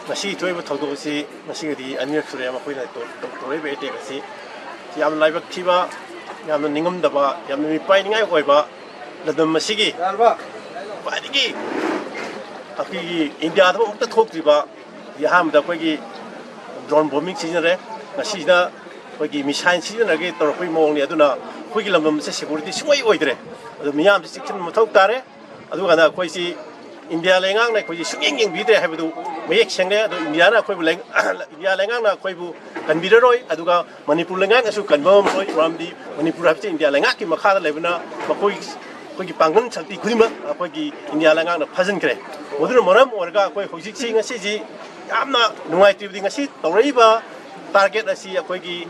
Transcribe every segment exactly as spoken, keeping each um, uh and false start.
ꯉꯁꯤ ꯊꯣꯛꯏꯕ ꯊꯧꯗꯣꯛ ꯑꯁꯤ ꯉꯁꯤꯒꯗꯤ ꯑꯅꯤꯔꯛ ꯁꯨꯔꯦ ꯃꯈꯣꯏꯅ ꯇꯧ-, ꯇꯧ-, ꯇꯧꯔꯛꯏꯕ ꯑꯦꯇꯦꯛ ꯑꯁꯤ꯫ ꯌꯥꯝꯅ ꯂꯥꯏꯕꯛ ꯊꯤꯕ, ꯌꯥꯝꯅ ꯅꯤꯡꯉꯝꯗꯕ, ꯌꯥꯝꯅ ꯃꯤꯄꯥꯏꯅꯤꯡꯉꯥꯏ ꯑꯣꯏꯕ ꯂꯝꯗꯝ ꯑꯁꯤꯒꯤ ꯈ꯭ꯋꯥꯏꯗꯒꯤ ꯑꯩꯈꯣꯏꯒꯤ ꯏꯟꯗꯤꯌꯥꯗ ꯑꯃꯨꯛꯇ ꯊꯣꯛꯇ꯭ꯔꯤꯕ, ꯑꯍꯥꯟꯕꯗ ꯑꯩꯈꯣꯏꯒꯤ drone bombing ꯁꯤꯖꯤꯟꯅꯔꯦ, ꯉꯁꯤꯁꯤꯅ ꯑꯩꯈꯣꯏꯒꯤ missile ꯁꯤꯖꯤꯟꯅꯔꯒ ꯇꯧꯔꯛꯄꯒꯤ ꯃꯑꯣꯡꯅꯤ꯫ ꯑꯗꯨꯅ ꯑꯩꯈꯣꯏꯒꯤ ꯂꯝꯗꯝ ꯑꯁꯦ security ꯁꯨꯡꯑꯣꯏ ꯑꯣꯏꯗ꯭ꯔꯦ꯫ ꯑꯗꯨ ꯃꯤꯌꯥꯝꯁꯤ ꯆꯦꯛꯁꯤꯟꯕ ꯃꯊꯧ ꯇꯥꯔꯦ꯫ ꯑꯗꯨꯀꯥꯟꯗ ꯑꯩꯈꯣꯏꯁꯤ ꯏꯟꯗꯤꯌꯥ ꯂꯩꯉꯥꯛꯅ ꯑꯩꯈꯣꯏꯁꯤ ꯁꯨꯡꯌꯦꯡ ꯌꯦꯡꯕꯤꯗ꯭ꯔꯦ ꯍꯥꯏꯕꯗꯨ ꯃꯌꯦꯛ ꯁꯦꯡꯂꯦ꯫ ꯑꯗꯣ ꯏꯟꯗꯤꯌꯥꯅ ꯑꯩꯈꯣꯏꯕꯨ ꯂꯩ-, ꯏꯟꯗꯤꯌꯥ ꯂꯩꯉꯥꯛꯅ ꯑꯩꯈꯣꯏꯕꯨ ꯀꯟꯕꯤꯔꯔꯣꯏ, ꯑꯗꯨꯒ ꯃꯅꯤꯄꯨꯔ ꯂꯩꯉꯥꯛꯅꯁꯨ ꯀꯟꯕ ꯉꯝꯃꯔꯣꯏ꯫ ꯃꯔꯝꯗꯤ ꯃꯅꯤꯄꯨꯔ ꯍꯥꯏꯕꯁꯤ ꯏꯟꯗꯤꯌꯥ ꯂꯩꯉꯥꯛꯀꯤ ꯃꯈꯥꯗ ꯂꯩꯕꯅ ꯃꯈꯣꯏ, ꯑꯩꯈꯣꯏꯒꯤ ꯄꯥꯡꯒꯜ ꯁꯛꯇꯤ ꯈꯨꯗꯤꯡꯃꯛ ꯑꯩꯈꯣꯏꯒꯤ ꯏꯟꯗꯤꯌꯥ ꯂꯩꯉꯥꯛꯅ ꯐꯥꯖꯤꯟꯈ꯭ꯔꯦ꯫ ꯃꯗꯨꯅ ꯃꯔꯝ ꯑꯣꯏꯔꯒ ꯑꯩꯈꯣꯏ ꯍꯧꯖꯤꯛꯁꯤ, ꯉꯁꯤꯁꯤ ꯌꯥꯝꯅ ꯅꯨꯡꯉꯥꯏꯇ꯭ꯔꯤꯕꯗꯤ, ꯉꯁꯤ ꯇꯧꯔꯛꯏꯕ target ꯑꯁꯤ ꯑꯩꯈꯣꯏꯒꯤ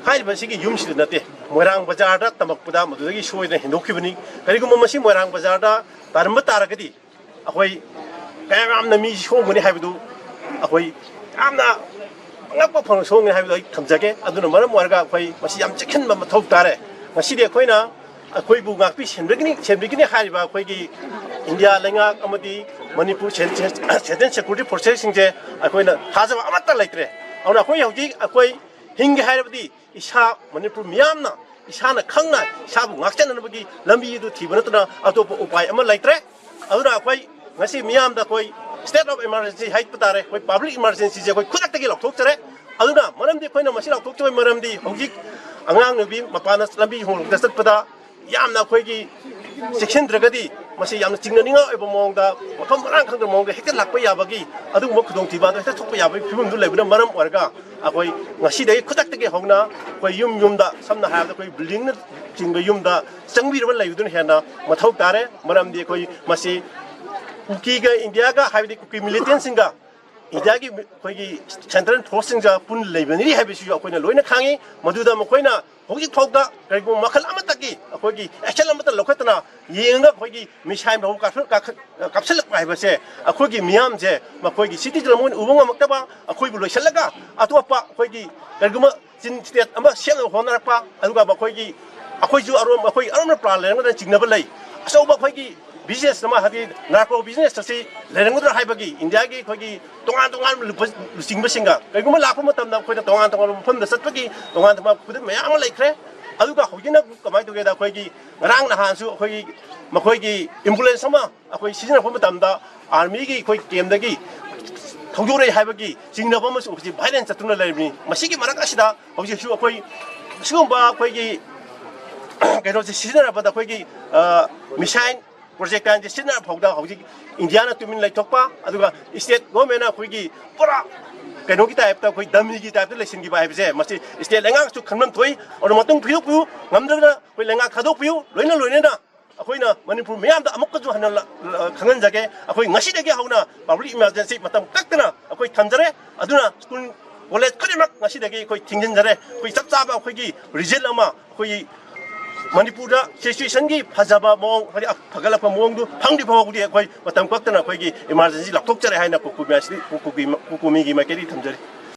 ꯍꯥꯏꯔꯤꯕꯁꯤꯒꯤ ꯌꯨꯝꯁꯤꯗ ꯅꯠꯇꯦ, ꯃꯣꯏꯔꯥꯡ ꯕꯖꯥꯔꯗ ꯇꯝꯃꯛꯄꯗ ꯃꯗꯨꯗꯒꯤ ꯁꯣꯏꯗꯅ ꯍꯦꯟꯗꯣꯛꯈꯤꯕꯅꯤ꯫ ꯀꯔꯤꯒꯨꯝꯕ ꯃꯁꯤ ꯃꯣꯏꯔꯥꯡ ꯕꯖꯥꯔꯗ ꯇꯥꯔꯝꯕ ꯇꯥꯔꯒꯗꯤ ꯑꯩꯈꯣꯏ ꯀꯌꯥꯝ ꯌꯥꯝꯅ ꯃꯤ ꯁꯣꯛꯑꯝꯒꯅꯤ ꯍꯥꯏꯕꯗꯨ ꯑꯩꯈꯣꯏ ꯌꯥꯝꯅ ꯑꯉꯛꯄ ꯐꯪꯅ ꯁꯣꯛꯑꯝꯒꯅꯤ ꯍꯥꯏꯕꯗꯨ ꯑꯩ ꯊꯝꯖꯒꯦ꯫ ꯑꯗꯨꯅ ꯃꯔꯝ ꯑꯣꯏꯔꯒ ꯑꯩꯈꯣꯏ ꯃꯁꯤ ꯌꯥꯝ ꯆꯦꯛꯁꯤꯟꯕ ꯃꯊꯧ ꯇꯥꯔꯦ꯫ ꯉꯁꯤꯗꯤ ꯑꯩꯈꯣꯏꯅ ꯑꯩꯈꯣꯏꯕꯨ ꯉꯥꯛꯄꯤ ꯁꯦꯟꯕꯤꯒꯅꯤ, ꯁꯦꯟꯕꯤꯒꯅꯤ ꯍꯥꯏꯔꯤꯕ ꯑꯩꯈꯣꯏꯒꯤ ꯏꯟꯗꯤꯌꯥ ꯂꯩꯉꯥꯛ ꯑꯃꯗꯤ ꯃꯅꯤꯄꯨꯔ ꯁꯦꯟ-, ꯁꯦꯟ-, Central Security Forcesꯁꯤꯡꯁꯦ ꯑꯩꯈꯣꯏꯅ ꯊꯥꯖꯕ ꯑꯃꯠꯇ ꯂꯩꯇ꯭ꯔꯦ꯫ ꯑꯗꯨꯅ ꯑꯩꯈꯣꯏ ꯍꯧꯖꯤꯛ ꯑꯩꯈꯣꯏ ꯍꯤꯡꯒꯦ ꯍꯥꯏꯔꯕꯗꯤ ꯏꯁꯥ, ꯃꯅꯤꯄꯨꯔ ꯃꯤꯌꯥꯝꯅ ꯏꯁꯥꯅ ꯈꯪꯅ ꯏꯁꯥꯕꯨ ꯉꯥꯛꯆꯅꯅꯕꯒꯤ ꯂꯝꯕꯤ ꯑꯗꯨ ꯊꯤꯕ ꯅꯠꯇꯅ ꯑꯇꯣꯞꯄ ꯎꯄꯥꯏ ꯑꯃ ꯂꯩꯇ꯭ꯔꯦ꯫ ꯑꯗꯨꯅ ꯑꯩꯈꯣꯏ ꯉꯁꯤ ꯃꯤꯌꯥꯝꯗ ꯑꯩꯈꯣꯏ state of emergency ꯍꯥꯏꯕ ꯇꯥꯔꯦ, ꯑꯩꯈꯣꯏ public emergencyꯁꯦ ꯑꯩꯈꯣꯏ ꯈꯨꯗꯛꯇꯒꯤ ꯂꯥꯎꯊꯣꯛꯆꯔꯦ꯫ ꯑꯗꯨꯅ ꯃꯔꯝꯗꯤ ꯑꯩꯈꯣꯏꯅ ꯃꯁꯤ ꯂꯥꯎꯊꯣꯛꯆꯕꯒꯤ ꯃꯔꯝꯗꯤ ꯍꯧꯖꯤꯛ ꯑꯉꯥꯡ ꯅꯨꯄꯤ ꯃꯄꯥꯟꯗ ꯂꯝꯕꯤ ꯍꯣꯡꯂꯛꯇ ꯆꯠꯄꯗ ꯌꯥꯝꯅ ꯑꯩꯈꯣꯏꯒꯤ ꯆꯦꯛꯁꯤꯟꯗ꯭ꯔꯒꯗꯤ ꯃꯁꯤ ꯌꯥꯝꯅ ꯆꯤꯡꯅꯅꯤꯡꯉꯥꯏ ꯑꯣꯏꯕ ꯃꯑꯣꯡꯗ, ꯃꯐꯝ ꯃꯔꯥꯡ ꯈꯪꯗꯕ ꯃꯑꯣꯡꯗ ꯍꯦꯛꯇ ꯂꯥꯛꯄ ꯌꯥꯕꯒꯤ ꯑꯗꯨꯒꯨꯝꯕ ꯈꯨꯗꯣꯡꯊꯤꯕ ꯑꯗꯨ ꯍꯦꯛꯇ ꯊꯣꯛꯄ ꯌꯥꯕꯒꯤ ꯐꯤꯕꯝꯗꯨ ꯂꯩꯕꯅ ꯃꯔꯝ ꯑꯣꯏꯔꯒ ꯑꯩꯈꯣꯏ ꯉꯁꯤꯗꯒꯤ ꯈꯨꯗꯛꯇꯒꯤ ꯍꯧꯅ ꯑꯩꯈꯣꯏ ꯌꯨꯝ ꯌꯨꯝꯗ, ꯁꯝꯅ ꯍꯥꯏꯔꯕꯗ ꯑꯩꯈꯣꯏ buildingꯅꯆꯤꯡꯕ ꯌꯨꯝꯗ ꯆꯪꯕꯤꯔꯒ ꯂꯩꯕꯗꯨꯅ ꯍꯦꯟꯅ ꯃꯊꯧ ꯇꯥꯔꯦ꯫ ꯃꯔꯝꯗꯤ ꯑꯩꯈꯣꯏ ꯃꯁꯤ ꯀꯨꯀꯤꯒ ꯏꯟꯗꯤꯌꯥꯒ, ꯍꯥꯏꯕꯗꯤ ꯀꯨꯀꯤ militantꯁꯤꯡꯒ ꯏꯟꯗꯤꯌꯥꯒꯤ ꯑꯩꯈꯣꯏꯒꯤ central forceꯁꯤꯡꯒ ꯄꯨꯟꯅ ꯂꯩꯃꯤꯟꯅꯔꯤ ꯍꯥꯏꯕꯁꯤꯁꯨ ꯑꯩꯈꯣꯏꯅ ꯂꯣꯏꯅ ꯈꯪꯉꯤ꯫ ꯃꯗꯨꯗ ꯃꯈꯣꯏꯅ ꯍꯧꯖꯤꯛ ꯐꯥꯎꯗ ꯀꯔꯤꯒꯨꯝꯕ ꯃꯈꯜ ꯑꯃꯠꯇꯒꯤ ꯑꯩꯈꯣꯏꯒꯤ action ꯑꯃꯠꯇ ꯂꯧꯈꯠꯇꯅ ꯌꯦꯡꯉꯒ ꯑꯩꯈꯣꯏꯒꯤ missile ꯐꯥꯎꯕ ꯀꯥꯞꯁꯤꯜ-, ꯀꯥꯞꯁꯤꯜ-, ꯀꯥꯞꯁꯤꯜꯂꯛꯄ ꯍꯥꯏꯕꯁꯦ ꯑꯩꯈꯣꯏꯒꯤ ꯃꯤꯌꯥꯝꯁꯦ, ꯃꯈꯣꯏꯒꯤ cityꯗ ꯃꯣꯏꯅ ꯎꯕ ꯉꯝꯃꯛꯇꯕ, ꯑꯩꯈꯣꯏꯕꯨ ꯂꯣꯏꯁꯤꯜꯂꯒ ꯑꯇꯣꯞꯄ ꯑꯩꯈꯣꯏꯒꯤ ꯀꯔꯤꯒꯨꯝꯕ ꯆꯤꯟ state ꯑꯃ ꯁꯦꯝꯅꯕ ꯍꯣꯠꯅꯔꯛꯄ, ꯑꯗꯨꯒ ꯃꯈꯣꯏꯒꯤ, ꯑꯩꯈꯣꯏꯁꯨ ꯑꯔꯣꯝ-, ꯑꯩꯈꯣꯏ ꯑꯔꯣꯝꯅ ꯄ꯭ꯔꯥꯟ ꯂꯩꯔꯝꯒꯗ꯭ꯔꯥ ꯆꯤꯡꯅꯕ ꯂꯩ꯫ ꯑꯆꯧꯕ ꯑꯩꯈꯣꯏꯒꯤ ꯕꯤꯖꯤꯅꯦꯁ ꯑꯃ, ꯍꯥꯏꯗꯤ ꯅꯥꯔꯀꯣ ꯕꯤꯖꯤꯅꯦꯁ ꯑꯁꯤ ꯂꯩꯔꯝꯒꯗ꯭ꯔꯥ ꯍꯥꯏꯕꯒꯤ ꯏꯟꯗꯤꯌꯥꯒꯤ ꯑꯩꯈꯣꯏꯒꯤ ꯇꯣꯉꯥꯟ ꯇꯣꯉꯥꯟꯕ ꯂꯨꯄ-, ꯂꯨꯆꯤꯡꯕꯁꯤꯡꯒ ꯀꯔꯤꯒꯨꯝꯕ ꯂꯥꯛꯄ ꯃꯇꯝꯗ ꯑꯩꯈꯣꯏꯅ ꯇꯣꯉꯥꯟ ꯇꯣꯉꯥꯟꯕ ꯃꯐꯝꯗ ꯆꯠꯄꯒꯤ ꯇꯣꯉꯥꯟ ꯇꯣꯉꯥꯟꯕ ꯈꯨꯗꯝ ꯃꯌꯥꯝ ꯑꯃ ꯂꯩꯈ꯭ꯔꯦ꯫ ꯑꯗꯨꯒ ꯍꯧꯖꯤꯛꯅ ꯀꯃꯥꯏꯅ ꯇꯧꯒꯦꯗ, ꯑꯩꯈꯣꯏꯒꯤ ꯉꯔꯥꯡ ꯅꯍꯥꯟꯁꯨ ꯑꯩꯈꯣꯏꯒꯤ, ꯃꯈꯣꯏꯒꯤ ꯑꯦꯝꯕꯨꯂꯦꯟꯁ ꯑꯃ ꯑꯩꯈꯣꯏ ꯁꯤꯖꯤꯟꯅꯔꯛꯄ ꯃꯇꯝꯗ ꯑꯥꯔꯃꯤꯒꯤ ꯑꯩꯈꯣꯏ ꯀꯦꯝꯗꯒꯤ ꯊꯧꯗꯣꯔꯛꯏ ꯍꯥꯏꯕꯒꯤ ꯆꯤꯡꯅꯕ ꯑꯃꯁꯨ ꯍꯧꯖꯤꯛ ꯚꯥꯏꯔꯦꯜ ꯆꯠꯇꯨꯅ ꯂꯩꯔꯤꯕꯅꯤ꯫ ꯃꯁꯤꯒꯤ ꯃꯔꯛ ꯑꯁꯤꯗ ꯍꯧꯖꯤꯛꯁꯨ ꯑꯩꯈꯣꯏ ꯁꯤꯒꯨꯝꯕ ꯑꯩꯈꯣꯏꯒꯤ ꯀꯩꯅꯣꯁꯦ ꯁꯤꯖꯤꯟꯅꯔꯛꯄꯗ ꯑꯩꯈꯣꯏꯒꯤ, ꯑ, ꯃꯤꯁꯥꯏꯜ ꯄ꯭ꯔꯣꯖꯦꯛꯇꯥꯏꯜꯁꯦ ꯁꯤꯖꯤꯟꯅꯔ ꯐꯥꯎꯗ ꯍꯧꯖꯤꯛ ꯏꯟꯗꯤꯌꯥꯅ ꯇꯨꯃꯤꯟ ꯂꯩꯊꯣꯛꯄ, ꯑꯗꯨꯒ ꯁ꯭ꯇꯦꯠ ꯒꯣꯔꯃꯦꯟꯅ ꯑꯩꯈꯣꯏꯒꯤ ꯄꯨꯔꯥ ꯀꯩꯅꯣꯒꯤ ꯇꯥꯏꯞꯇ, ꯑꯩꯈꯣꯏ ꯗꯃꯤꯒꯤ ꯇꯥꯏꯞꯇ ꯂꯩꯁꯤꯟꯈꯤꯕ ꯍꯥꯏꯕꯁꯦ, ꯃꯁꯤ ꯁ꯭ꯇꯦꯠ ꯂꯩꯉꯥꯛꯁꯨ ꯈꯪꯐꯝ ꯊꯣꯛꯏ꯫ ꯑꯗꯨꯅ ꯃꯇꯨꯡ ꯊꯤꯗꯣꯛꯄꯤꯌꯨ, ꯉꯝꯗ꯭ꯔꯒꯅ ꯑꯩꯈꯣꯏ ꯂꯩꯉꯥꯛ ꯊꯥꯗꯣꯛꯄꯤꯌꯨ꯫ ꯂꯣꯏꯅ ꯂꯣꯏꯅꯅ ꯑꯩꯈꯣꯏꯅ ꯃꯅꯤꯄꯨꯔ ꯃꯤꯌꯥꯝꯗ ꯑꯃꯨꯛꯀꯁꯨ ꯍꯟꯅ ꯂ-, ꯂ-, ꯈꯪꯍꯟꯖꯒꯦ, ꯑꯩꯈꯣꯏ ꯉꯁꯤꯗꯒꯤ ꯍꯧꯅ ꯄꯕ꯭ꯂꯤꯛ ꯏꯃꯥꯔꯖꯦꯟꯁꯤ ꯃꯇꯝ ꯀꯛꯇꯅ ꯑꯩꯈꯣꯏ ꯊꯝꯖꯔꯦ꯫ ꯑꯗꯨꯅ ꯁ꯭ꯀꯨꯜ, ꯀꯣꯂꯦꯖ ꯈꯨꯗꯤꯡꯃꯛ ꯉꯁꯤꯗꯒꯤ ꯑꯩꯈꯣꯏ ꯊꯤꯡꯖꯤꯟꯖꯔꯦ꯫ ꯑꯩꯈꯣꯏ ꯆꯞ ꯆꯥꯕ ꯑꯩꯈꯣꯏꯒꯤ ꯔꯤꯖꯜ ꯑꯃ, ꯑꯩꯈꯣꯏꯒꯤ ꯃꯅꯤꯄꯨꯔꯗ ꯁꯤꯆꯨꯋꯦꯁꯟꯒꯤ ꯐꯖꯕ ꯃꯑꯣꯡ, ꯍꯥꯏꯗꯤ ꯐꯒꯠꯂꯛꯄ ꯃꯑꯣꯡꯗꯨ ꯐꯪꯗ꯭ꯔꯤ ꯐꯥꯎꯕꯗꯤ ꯑꯩꯈꯣꯏ ꯃꯇꯝ ꯀꯛꯇꯅ ꯑꯩꯈꯣꯏꯒꯤ ꯏꯃꯥꯔꯖꯦꯟꯁꯤ ꯂꯥꯎꯊꯣꯛꯆꯔꯦ ꯍꯥꯏꯅ ꯀꯨꯀꯨꯃꯤ ꯑꯁꯤꯗꯤ, ꯀꯨꯀꯨꯃꯤ, ꯀꯨꯀꯨꯃꯤꯒꯤ ꯃꯥꯏꯀꯩꯗꯒꯤ ꯊꯝꯖꯔꯤ꯫